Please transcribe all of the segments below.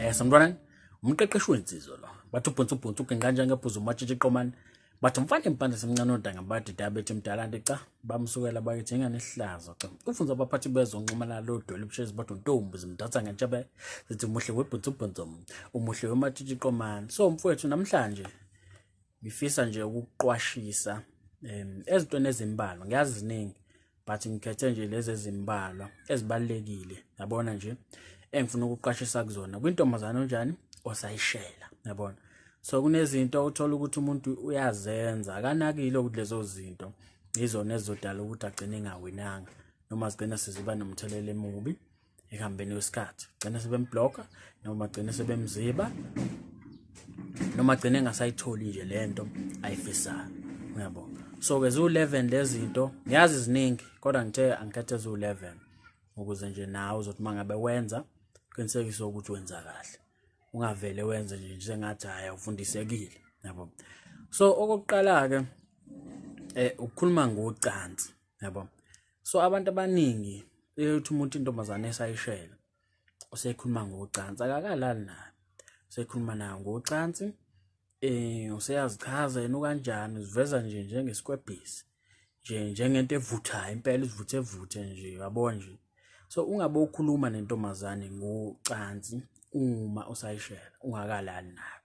Sanibonani. Umqeqeshi wensizwa lo. Bathi ubhonsi ubhonsi ugenqa njengebhuzu umatshitshi qomane. Bathi umfana impande semncane odanga bathi diabetes mdala nti cha bamsukela bakithi ingane ihlazo cha. Ufunza abaphathi bezonxumana lo dwele ubushezi bathi untombi zimdatha ngentshebe sithi umuhle webhonsi ubhonsi umuhle wematshitshi qomane. So mfowethu namhlanje ngifisa nje ukuqwashisa ezintweni ezimbalwa, ngiyazi ziningi but ngikhethe nje lezi ezimbalwa ezibalulekile, yabona nje engifuna ukuqwashisa kuzona kwintombazane onjani osayishela, yabona. So kunezinto uthola ukuthi umuntu uyazenza akanakile ukuthi lezo zinto izona ezizodala ukuthi agcine engawinanga noma zigcina seziba nomthelela emubi ekuhambeni kwesikhathi, gcina sebemblocker noma gcina sebemziba noma gcine engasayitholi nje lento ayifisayo, uyabo. So ke zu-11 lezinto ngiyazi ziningi kodwa ngithe angikhethe zu-11 ukuze nje nawe uzothi mangabe wenza qinisekise ukuthi wenza kahle, ungavele wenze nje njengathi hayi awufundisekile, yabo. So okokuqala ke ukukhuluma ngocansi, yabo. So abantu abaningi uthi umuntu intombazane esayishela usekhuluma ngocansi akakalali naye, usekhuluma nayo ngocansi, useyazichaza yena ukanjani, uziveza nje njengesikwebhisi nje njengento evuthayo impela, izivuthe evuthe nje, yabo nje. So ungabe ukhuluma nentombazane ngocansi uma usayishela ungakalali nayo,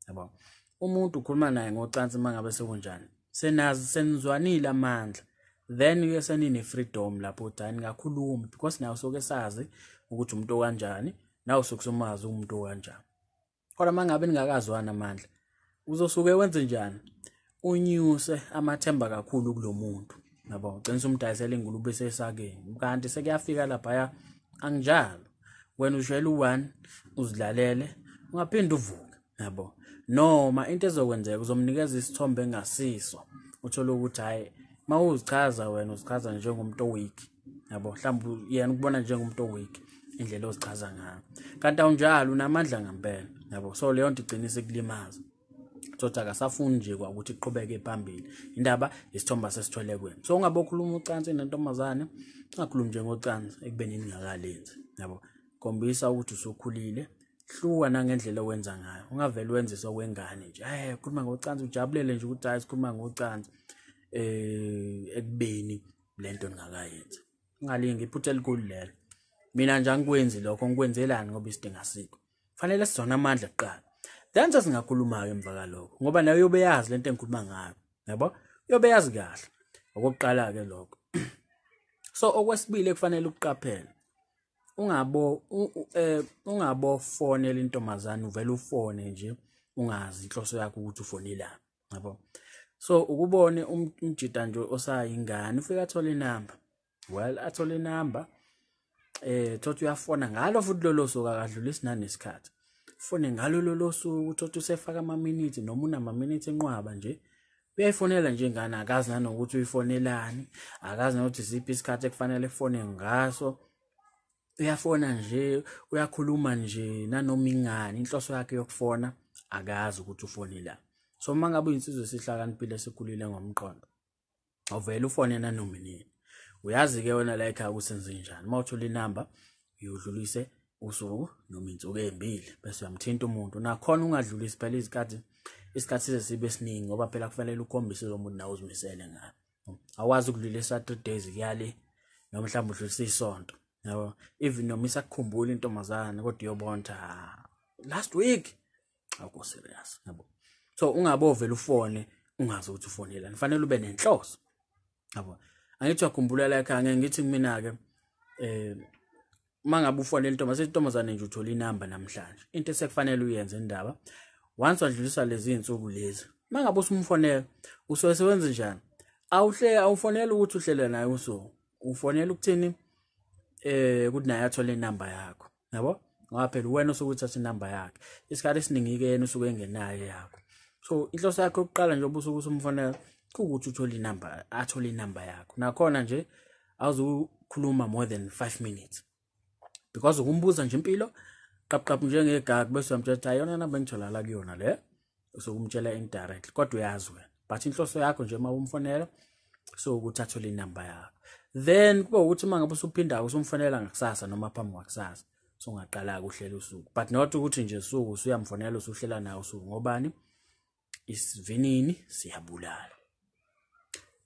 yabo. Umuntu ukhuluma naye ngocansi mangabe sekunjani, senazi senizwanile amandla, then uye senine freedom lapho uthi hayi ningakhulumi because nawe soke sazi ukuthi umuntu okanjani, nawe usuke usumazi umuntu okanjani. Kodwa mangabe ningakazwani amandla uzosuke wenze njani, unyuse amathemba kakhulu kulomuntu, yabo, ugcina umdayisela ingulube esesakeni kanti sekuyafika lapha anginjalo. Wena ushayela u1 uzilalele ungaphinde uvuke, yabo. Noma into ezokwenzeka uzomnikeza isithombe engasiso, uthola ukuthi hayi mawuzichaza wena uzichaza njengomuntu oweak, yabo, mhlawumbe yena ukubona njengomuntu oweak indlela ozichaza ngayo, kanti awunjalo, unamandla ngempela, yabo. So leyo nto igcina isikulimaza, thothi akasafuni nje kwakuthi iqhubeke phambili indaba isithombe sesithwele kwena. So ungabe ukhuluma ucansi nentombazane, ungakhulumi nje ngocansi ekubeni ningakalenzi, yabo. Khombisa ukuthi usukhulile, hluka nangendlela owenza ngayo, ungavele wenze sokwengane nje, hey khuluma ngocansi ujabulele nje ukuthi hayi sikhuluma ngocansi ekubeni lento ningakayenzi. Ungalingi iphutha elikhulu lelo. Mina nje angikwenzi lokho, ngikwenzelani ngoba isidingo asikho. Fanele sizona amandla kuqala, then sesingakhuluma-ke emva kalokho, ngoba nayo uyobe yazi lento engikhuluma ngayo, yabo, uyobe yazi kahle. Okokuqala-ke lokho. So okwesibili ekufanele ukuqaphele, ungabo ungabofonela intombazane uvele ufone nje ungazi inhloso yakho ukuthi ufonelani, yabo. So ukubone umjida nje osayingane ufika athola inamba, well athole inamba thothi uyafona ngalo futhi lolo suku akadlulisi nanesikhathi, fone ngalo lolo suku thothi usefaka amaminithi noma unamaminithi enqwaba nje, uyayifonela nje ingane, akazi nanokuthi uyifonelani, akazi nokuthi isiphi isikhathi ekufanele efone ngaso, uyafona nje uyakhuluma nje nanoma ingane, inhloso yakhe yokufona akazi ukuthi ufonelani. So uma ngabe uyinsizwa esihlakaniphile esikhulile ngomqondo, awuvele ufone nanoma nini, uyazi-ke wena la ekhaya kusenze njani. Uma uthola inamba uyodlulise usuku noma insuku ezimbili bese uyamthinta umuntu. Nakhona ungadlulisi phela izikhathi, isikhathi size sibe siningi ngoba phela kufanele ukhombise lo muntu nawe uzimisele ngayo. Awazi ukudlulisa 3 days kuyale noma mhlawumbe udlulise isonto, yabo. Even noma isakukhumbula intombazane kodwa uyobona last week awukho serious, yabo. So ungabovela ufone ungazi ukuthi ufonelani, fanele ube nenhloso, yabo. Angithi uyakhumbula la ekhaya ngeke ngithi mina ke mangabe ufonela intombazane, intombazane nje uthola inamba namhlanje, into esekufanele uyenze indaba once wadlulisa lezi insuku lezi, mangabe usumfonela usuke sewenza njani, awuhle awufonela ukuthi uhlele naye usuku, ufonela ukuthini ukuthi naye athole inamba yakho, yabo, ngoba phela wena usuke uthatha inamba yakhe, isikhathi esiningi ke yena usuke engenayo yakho. So inhloso yakho yokuqala nje ubusuku usumfonela ukuthi uthole inamba, athole inamba yakho. Nakhona nje awuzukhuluma more than 5 minutes because ukumbuza nje impilo qapqap njengegagu bese uyamtshela ayona namba engithola la kuyona le, usukumtshela indirectly kodwa uyazi wena, but inhloso yakho nje uma umfonela so ukuthi athole inamba yakho. Then kube ukuthi uma ngabe usuphinda usumfonela ngakusasa noma phambi kwakusasa, Songaqala ukuhlela usuku, but not ukuthi nje usuku usuyamfonela usuhlela naye usuku, ngobani? Isivinini siyabulala.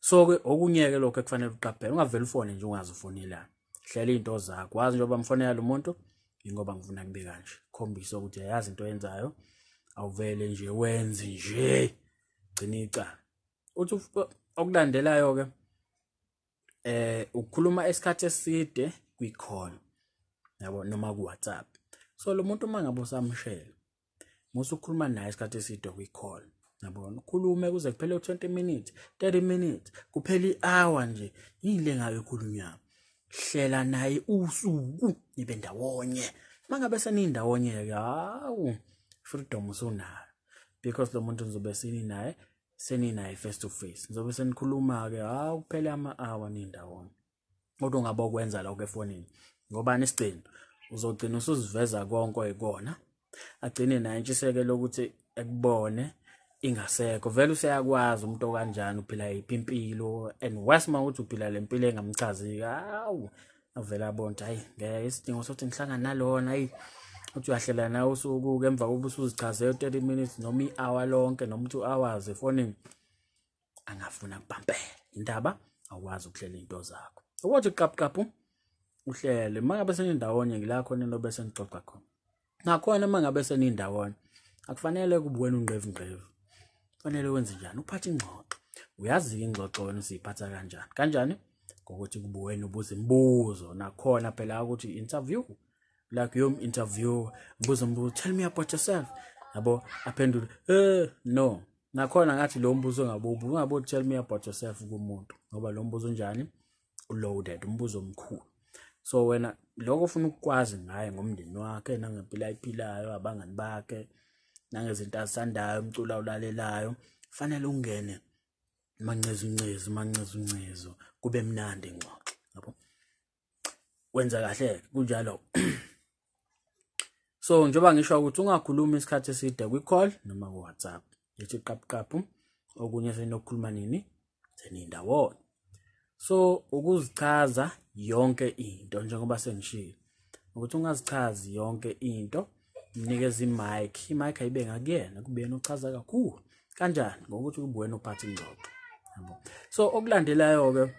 So ke okunye-ke lokho ekufanele uqaphele, ungavele ufone nje ungazi ufonelani. Hlela iy'nto zakho, wazi njengoba mfonela lo muntu ingoba ngifuna kube kanje. Khombisa ukuthi uyayazi into oyenzayo, awuvele nje wenze nje, gcina icala. Uthi okulandelayo-ke ukukhuluma isikhathi eside kwi-call, yabo, noma ku-WhatsApp. So lo muntu uma ngabe usamshela, musa ukukhuluma naye isikhathi eside kwi-call, yabona, ukhulume kuze kuphele u-20 minutes, 30 minutes, kuphele i-hour nje, yini le ngabe ikhulunywayo? Hlela naye usuku nibe ndawonye. Uma ngabe senindawonye-ke, hawu, freedom usunayo, because lo muntu nizobe seninaye, seninaye face to face, nizobe senikhuluma-ke, hawu, kuphele ama-hour nindawonye. Kodwa ungabe ukwenza lokho efonini, ngobani? Isigcino uzogcina usuziveza konke oyikona, agcine naye intshisekelo ukuthi ekubone ingasekho. Vele useyakwazi umuntu okanjani, uphila yiphi impilo, and worse uma ukuthi uphila le mpilo engamchaziki, hawu, avele abone ukuthi hayi, ngeke isidingo sokuthi ngihlangane nalona. Hayi, uthi uyahlela nawe usuku-ke emva kokuba usuzichaze 30 minutes noma i-hour lonke noma 2 hours efonini, angafuna kubhampela indaba, awukwazi ukuhlela iy'nto zakho. Ukuthi qaphu qaphu uhlele, uma ngabe senindawonye, ngila khona into bese nixoxa khona. Nakhona uma ngabe senindawonye, akufanele kube wena ungqevu ngqevu. Kufanele wenze njani? Uphathe ingxoxo. Uyazi-ke ingxoxo wena usiyiphatha kanjani? Kanjani? Ngokuthi kube wena ubuza imibuzo. Nakhona phela ukuthi interview, like yom interview, ngibuza umbuzo, tell me about yourself, yabo, aphendule no. Nakhona ngathi lo mbuzo ongabubu, ungabo tell me about yourself kumuntu, ngoba lo mbuzo unjani? Loaded, umbuzo omkhulu. So wena lokho ufuna ukukwazi ngaye, ngomndeni wakhe, nangempilo ayiphilayo, abangani bakhe, nangezinto azithandayo, umculo awulalelayo, fanele ungene mancezu mancezu ncezu, kube mnandi ingxoxo, yabo. Wenza kahle kunjalo. So njengoba ngisho ukuthi ungakhulumi isikhathi eside kwi-call noma ku-WhatsApp, yithi qaphu qaphu, okunye senokukhuluma nini senindawonye. So ukuzichaza yonke into, njengoba sengishilo ukuthi ungazichazi yonke into, mnikeza i-mic, i-mic ayibe ngakuyena, kube yena uchaza kakhulu. Kanjani? Ngokuthi kube wena uphatha ingxoxo, yabo. So okulandelayo-ke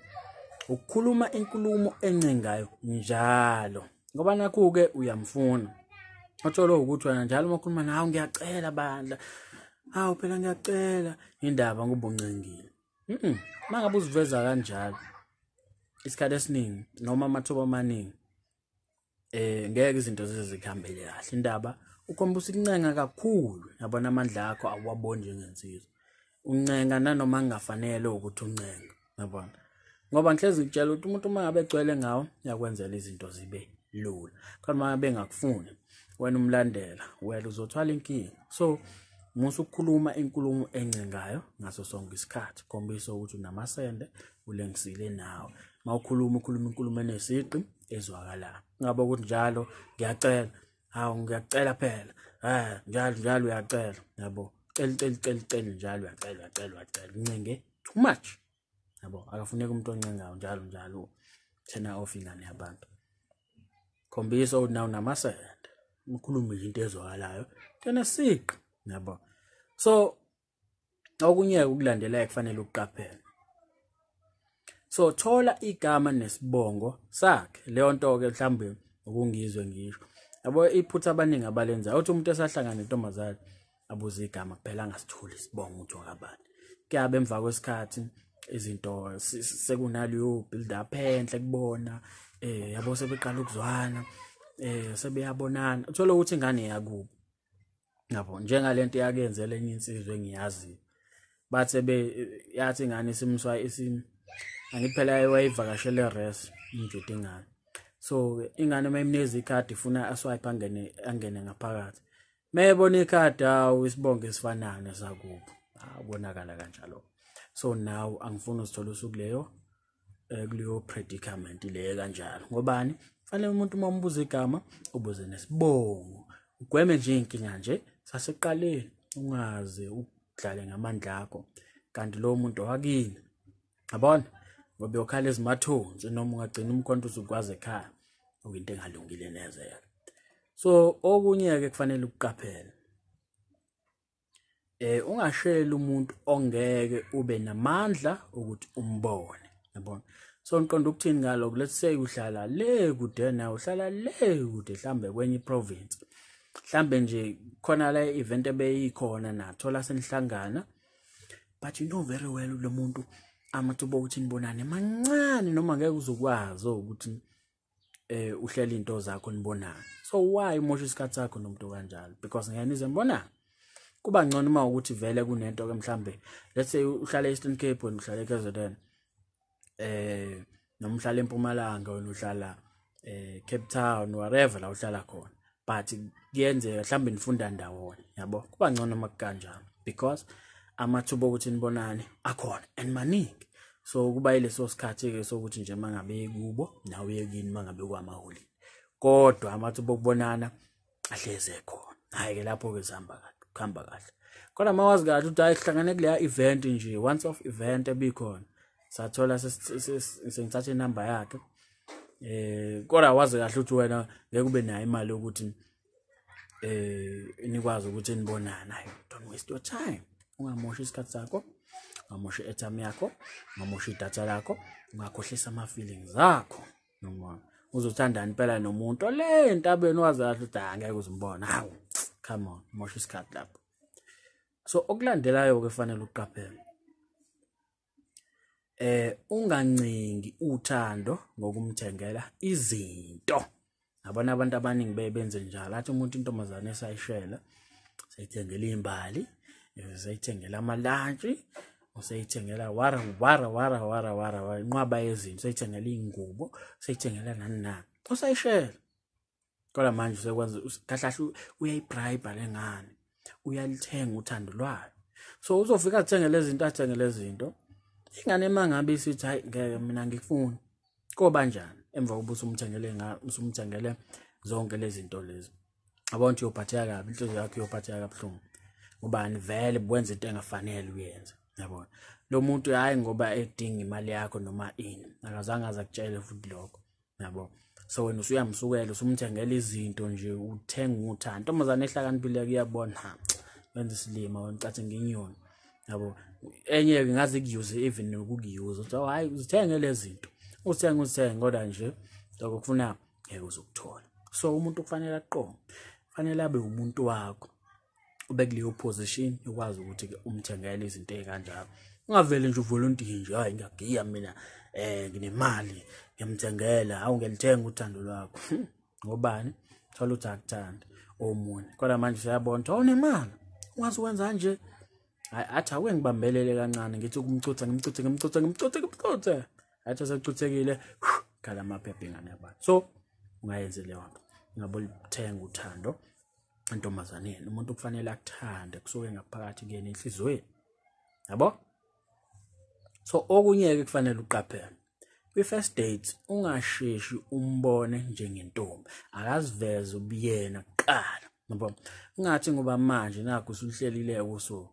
ukukhuluma inkulumo encengayo njalo, ngoba nakhu-ke uyamfuna. Uthole ukuthi wena njalo uma ukhuluma nawe, ngiyacela bandla, hawu phela ngiyacela, indaba ngoba uncengile. Uma ngabe uziveza kanjalo isikhathi esiningi noma amathuba amaningi, ngeke izinto zize zikuhambele kahle. Indaba ukhombisa ukuncenga kakhulu, yabona, amandla akho awuwaboni njengensizwa, uncenga nanoma kungafanele ukuthi uncenge, yabona, ngoba ngihlezi ngikutshela ukuthi umuntu uma ngabe egcwele ngawo uyakwenzela izinto zibe lula, kodwa uma ngabe engakufuni wena umlandela wena uzothwala inkinga. So musa ukukhuluma inkulumo encengayo ngaso sonke isikhathi, khombisa ukuthi unamasende, ulengisile nawe. Uma ukhuluma, ukhuluma inkulumo enesiqi ezwakalayo, ngabe ukuthi njalo ngiyacela, hawu ngiyacela phela, njalo njalo uyacela, yabo, cela cela cela cela, njalo uyacela uyacela uyacela, uncenge too much, yabo. Akafuneki umuntu oncengayo njalo njalo, turn off ingane yabantu. Khombisa ukuthi nawe unamasende, ukhulume into ezwakalayo, into enesiqi, yabo. So okunye ukulandelayo kufanele ukuqaphele, so thola igama nesibongo sakhe. Leyo nto ke mhlawumbe ukungizwe ngisho, yabo, iphutha abaningi abalenzayo, uthi umuntu esahlangana nentombazane abuze igama kuphela, angasitholi isibongo ukuthi wakabani. Kuyabe emva kwesikhathi izinto sekunaleyo build up enhle kubona, yabo, sebeqala ukuzwana, sebeyabonana, uthola ukuthi ingane yakubo, yabo, njengalento yakenzela enye insizwa engiyaziyo. Bathe be yathi ingane isimswa isim, angithi phela wayivakashele res umjita ingane. So ingane mayimnikeza ikhadi, ifuna aswipe angene ngaphakathi, mayebona ikhadi, hawu, isibongo esifanayo nesakubo, awubonakala kanjalo. So now angifuni uzithola usuku leyo kuleyo predicament leyo kanjalo. Ngobani? Fanele umuntu uma umbuza igama ubuze nesibongo, ugweme nje inkinga nje sasekuqaleni, ungaze udlale ngamandla akho kanti lowo muntu wakini, yabona, ngoba uyokhala ezimathonsi noma ungagcina umkhonto usukwazi ekhaya, okuyinto engalungile neze. So okunye-ke kufanele ukuqaphele, ungasheli umuntu ongeke ube namandla ukuthi umbone, yabona. So ngiqonda ukuthini ngalokho? Let's say uhlala le kude nawe, uhlala le kude mhlambe kwenye province, mhlambe nje khona la event ebeyikhona nathola senihlangana, but you know very well lo muntu amathuba okuthi nibonane mancane, noma ngeke uzokwazi ukuthi uhlele into zakho nibonane. So why umosha isikhathi sakho nomuntu kanjalo? Because ngeke nize nibonane. Kuba ngcono uma ukuthi vele kunento ke mhlambe, let's say uhlala e-Eastern Cape wena uhlala eKZN, noma uhlala eMpumalanga wena uhlala Cape Town, wherever la uhlala khona, but kuyenzeka mhlambe nifunda ndawonye, yabo. Kuba ngcono uma kukanjalo because amathuba okuthi nibonane akhona and maningi. So kuba yileso sikhathi-ke sokuthi nje mangabe kubo nawe uye kini mangabe kwamaholide, kodwa amathuba okubonana ahleze ekhona. Hhayi-ke lapho-ke zihamba kahle, kuhamba kahle. Kodwa uma wazi kahle ukuthi hhayi sihlangane kuleya event nje, once off event ebikhona, sathola sengithathe inamba yakhe, kodwa wazi kahle ukuthi wena ngeke ube nayo imali yokuthi nikwazi ukuthi nibonane. Hayi, don't waste your time. Ungamoshi isikhathi sakho, ungamoshi i-airtime yakho, ungamoshi idatha lakho, ungakhohlisa ama-feelings akho. Noma uzothandani impela nomuntu ole entabeni wazi kahle ukuthi angeke uzimbone. Hawu, come on, mosha isikhathi lapho. So okulandelayo-ke fanele uqaphele, ungancingi uthando ngokumthengela izinto. Yabona abantu abaningi beye benze njalo, athi umuntu intombazane esayishela seyithengela imbali, seyithengela amalantshi, useyithengela wara wara wara wara wara wara inqwaba yezinto, seyithengela iy'ngubo, seyithengela nani nani, usayishela. Kodwa manje usekwenza kahle kahle uyayibribe le ngane, uyalithenga uthando lwayo. So uzofika athenge lezi zinto, athenge lezi zinto, ingane uma ngabe isithi hayi ngeke mina ngikufuni, koba njani emva kokuba usumthengele usumthengele zonke lezi zinto lezi? Yabona ukuthi uyophatheka kabi, inhliziyo yakho iyophatheka kabuhlungu, ngobani vele wenza into engafanele uyenze, yabona. Lo muntu hhayi ngoba edinga imali yakho noma ini, akazange aze akutshele futhi lokho, yabo. So wena usuyamsukela, usumthengela izinto nje, uthenga uthando. Intombazane ehlakaniphile kuyabona, ha, wenza isilima wena, ucathi nginyoni, yabo. Enye-ke ngaze ikuyuze, even nokukuyuza uthi hhayi uzithenge lezi zinto, uzithenge uzithenge, kodwa nje lokho kufuna ngeke uzukuthola. So umuntu kufanele aqonde, kufanele abe umuntu wakho, ube kuleyo position yokwazi ukuthi-ke umthengele izinto ey'kanjalo. Ungavele nje uvolontiye nje, hhayi ngiyagiya mina, nginemali ngiyamthengela, hawu ngiyalithenga uthando lwakho. Ngobani? Thola ukuthi akuthandi omunye, kodwa manje usuyabona ukuthi awunemali, ungaze wenza nje. Hhayi, athi ake ngibambelele kancane, ngithi ukumcutha, ngimcuthe ngimcuthe ngimcuthe ngimcuthe, athi esecuthekile khala amaphepha ingane yabantu. So ungayenzi leyo nto, ungabe ulithenga uthando entombazaneni. Umuntu kufanele akuthande kusuke ngaphakathi kuyena enhliziyweni, yabo. So okunye-ke kufanele uqaphele kwi-first date, ungasheshi umbone njengentombi, akaziveze ubuyena kuqala, yabo. Ungathi ngoba manje nakho usuhlelile usuku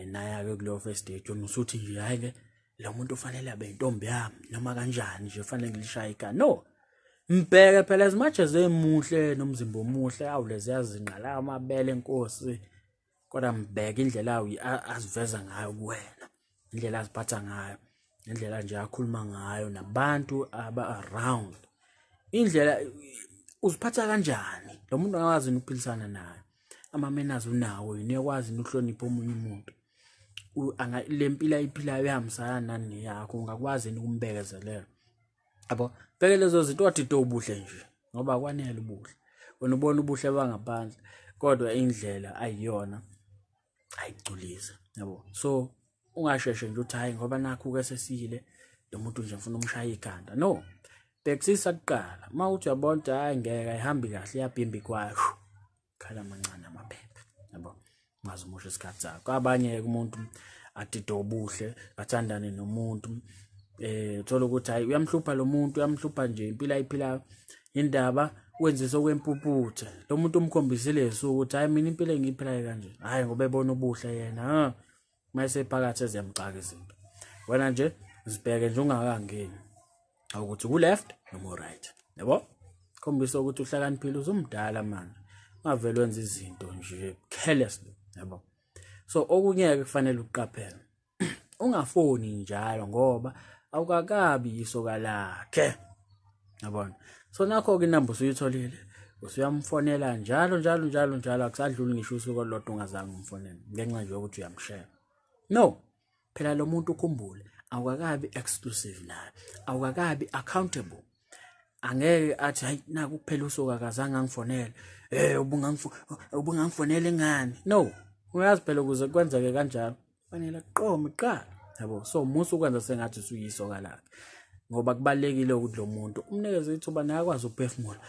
naye-ke kuleyo first date, wena usuthi nje hhayi-ke lo muntu ufanele abe intombi yami noma kanjani nje, fanele ngilishaye ikhanda. No, mbheke phela, as much as emuhle nomzimba omuhle, awu leziya zinqa la amabele enkosi, kodwa mbheke indlela aziveza ngayo kuwena, indlela aziphatha ngayo, indlela nje akhuluma ngayo nabantu aba around, indlela uziphatha kanjani lo muntu, angakwazi ukuphilisana naye, ama-manners unawo yini, uyakwazi ukuhlonipha omunye umuntu, le mpilo ayiphilayo ihambisana nani neyakho, ungakwazi yini ukumbekezelela, yabo. Bheke lezo zinto, wadida ubuhle nje, ngoba akwanele ubuhle, wena ubona ubuhle bangaphandle kodwa indlela ayiyona ayigculisa, yabo. So ungasheshe nje uthi hayi ngoba nakhu-ke sesiyile lo muntu nje ngifuna umshaya ikhanda. No, bhekisisa kuqala. Uma uthi uyabona ukuthi hhayi ngeke ayihambi kahle, iyabhimba ikwayo, khala amancane amaphepha, yabo, ungaze umoshe isikhathi sakho. Abanye-ke umuntu adide ubuhle, athandane nomuntu, uthola ukuthi hayi uyamhlupha lo muntu, uyamhlupha nje impilo ayiphilayo, indaba wenzisa okwempuphuthe. Lo muntu umkhombisile ukuthi hayi mina impilo engiyiphilayo kanje, hhayi ngoba ebona ubuhle yena, ha mayese phakathi eziyamxaka izinto. Wena nje zibheke nje ungakangeni ukuthi ku left noma right, yabo. Khombisa ukuthi uhlakaniphile, uzumdala manje, ungavele wenza izinto nje carelessly, yabo. So okunye-ke kufanele uqaphele, ungafoni njalo ngoba awukakabi yisoka lakhe, yabona. So nakho-ke inamba usuyitholile, usuyamfonela njalo njalo njalo njalo, akusadluli ngisho usuku olulodwa ungazange umfonele ngenxa nje yokuthi uyamshela. No, phela lo muntu ukhumbule, awukakabi exclusive naye, awukakabi accountable. Angeke athi hayi naku kuphela usuku akazange angifonele, ubungangifonele ngani? No, uyazi phela ukuze kwenzeke kanjalo fanele aqome kuqala, yabo. So musu ukwenza sengathi usuyisoka lakhe, ngoba kubalekile ukuthi lo muntu umnikeze ithuba naye akwazi ukuphefumula,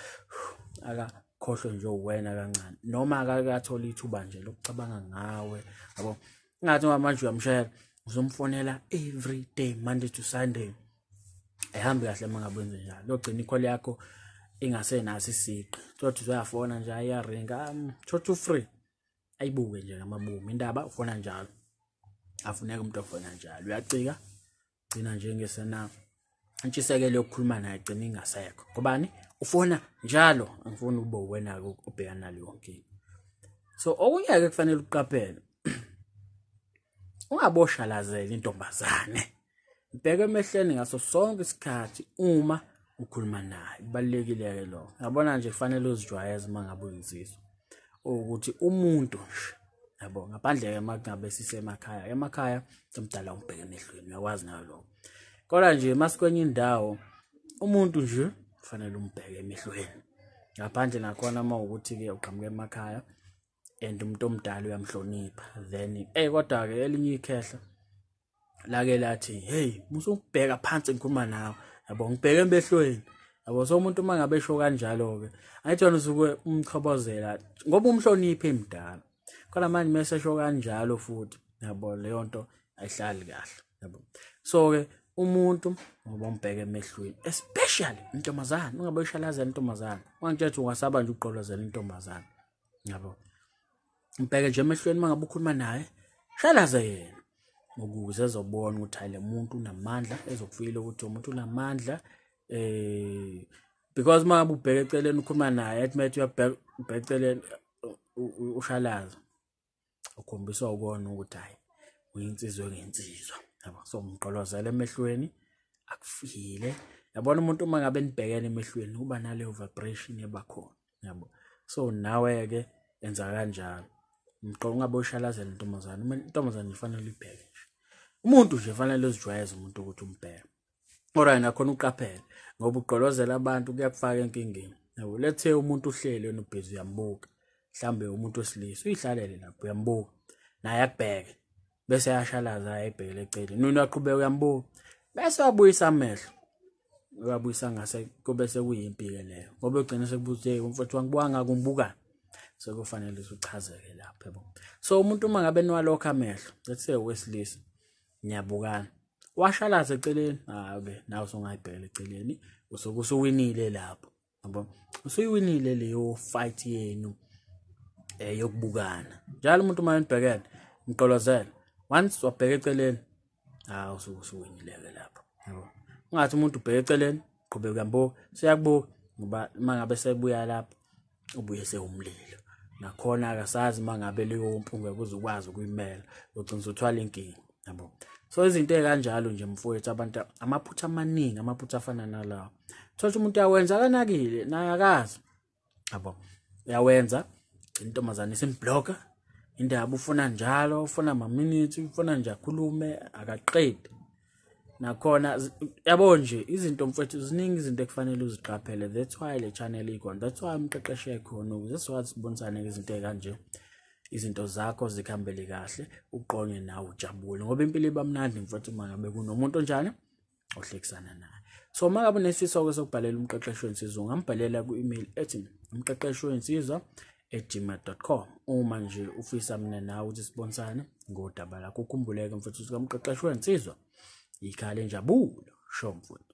akakhohlwe nje uwena kancane, noma akakathola ithuba nje lokucabanga ngawe, yabo. Ngathi ngoba manje uyamshayela, uzomfonela every day Monday to Sunday, ayihambi kahle uma ngabe wenze njalo, logcina ikholi yakho ingasenaso isiqi. Thothi uyafona nje ayaringa, thothi free, ayibuke nje ngamabomu indaba, ufona njalo. Afuneka umuntu ofona njalo, uyacika gcina nje ngesena intshisekelo yokukhuluma naye gcina ingasekho. Ngobani? Ufona njalo. Angifuni ukuba wena ubhekana naleyo nkinga. So okunye-ke kufanele uqaphele, ungaboshalazela intombazane, bheka emehlweni ngaso sonke isikhathi uma ukhuluma naye. Kubalulekile-ke lokho. Yabona nje kufanele uzijwayeze uma ngabe uyinsizwa ukuthi umuntu nje, yabo, ngaphandle-ke uma kungabe sisemakhaya, emakhaya umdala umbheke emehlweni, uyakwazi nayo lokho. Kodwa nje masikwenye indawo umuntu nje kufanele umbheke emehlweni, ngaphandle nakhona uma ukuthi-ke uqhamuka emakhaya and umuntu omdala uyamhlonipha, then kodwa-ke elinye ikhehla lake lathi hey musukubheka phansi ngikhuluma nawe, yabo, ngibheke emehlweni, yabo. So umuntu uma ngabe esho kanjalo-ke angithi wena usuke umchobozela ngoba umhloniphe emdala, kodwa manje mese esho kanjalo futhi, yabo, leyo nto ayihlali kahle, yabo. So-ke umuntu ngoba umbheke emehlweni, especially intombazane, ungabe uyishalazela intombazane, ungangitshela ungasaba nje ugqolozela intombazane, yabo. Mbheke nje emehlweni uma ngabe ukhuluma naye, shalaze yena ukuze ezobona ukuthi hayi le muntu unamandla, ezokufila ukuthi umuntu unamandla, because uma ngabe ubheke eceleni ukhuluma naye, athi methi uyabheka ubheke eceleni ushalaza, ukhombisa ukona ukuthi hayi uyinsizwa engensizwa, yabo. So umgqolozela emehlweni akufile, yabona. Umuntu uma ngabe nibhekene emehlweni kuba naleyo vibration ebakhona, yabo. So nawe-ke enza kanjalo, ungabe ushalazela intombazane. Intombazane ifanele ibheke nje umuntu nje, fanele uzijwayeze umuntu ukuthi umbheke. Alright, nakhona uqaphele ngoba ugqolozela abantu kuyakufaka enkingeni, yabo. Let's say umuntu uhleli wena ubhizi uyambuka, mhlambe umuntu wesilisa uyihlalele lapho uyambuka naye akubheke, bese ayashalaza ayibhekele eceleni, nina uyaqhubeka uyambuka, bese wabuyisa amehlo, uyabuyisa ngase kube sekuyimpi-ke leyo, ngoba ugcina sekubuza hey umfowethu wangibuka ngakumbukani, sekufanele uchazeke lapho, yabo. So umuntu uma ngabe niwalokho amehlo, let's say owesilisa niyabukana, washalaza eceleni, hayi-ke nawe usungayibhekela eceleni, usuke usuwinile lapho, yabo, usuyiwinile leyo fight yenu yokubukana. Njalo umuntu uma nibhekene mgqolozele, once wabheka eceleni, hawu usuke usuwinile-ke lapho, yabo. Ungathi umuntu ubheke eceleni qhubeka uyambuka, seyakubuka, ngoba uma ngabe sebuya lapho ubuye sewumlilo, nakhona akasazi uma ngabe leyo mpunga uzokwazi ukuyimela, ugcina usuthwala inkinga, yabo. So izinto ey'kanjalo nje mfowethu, abantu amaphutha amaningi, amaphutha afana nalawo, thola umuntu uyawenza akanakile naye akazi, yabo, uyawenza intombazane isimbloka indaba, ufuna njalo, ufuna ama-minutes, ufuna nje akhulume akaqedi nakhona, yabo nje izinto mfowethu ziningi izinto ekufanele uziqaphele. That's why le channel ikhona, that's why umqeqeshi ekhona, ukuze sikwazi sibonisane izinto ey'kanje, izinto zakho zikhambele kahle, uqonye nawe ujabule, ngoba impilo iba mnandi mfowethu uma ngabe kunomuntu onjani ohlekisana naye. So uma ngabe unesifiso-ke sokubhalela umqeqeshi wensizwa, ungambhalela ku-email ethi umqeqeshi wensizwa@gmail.com uma nje ufisa mina nawe ukuthi sibonisane ngodaba lakho. Ukhumbuleke mfowethu ukuthi kamqeqeshi wensizwa ikhala enjabulo sho mfowethu.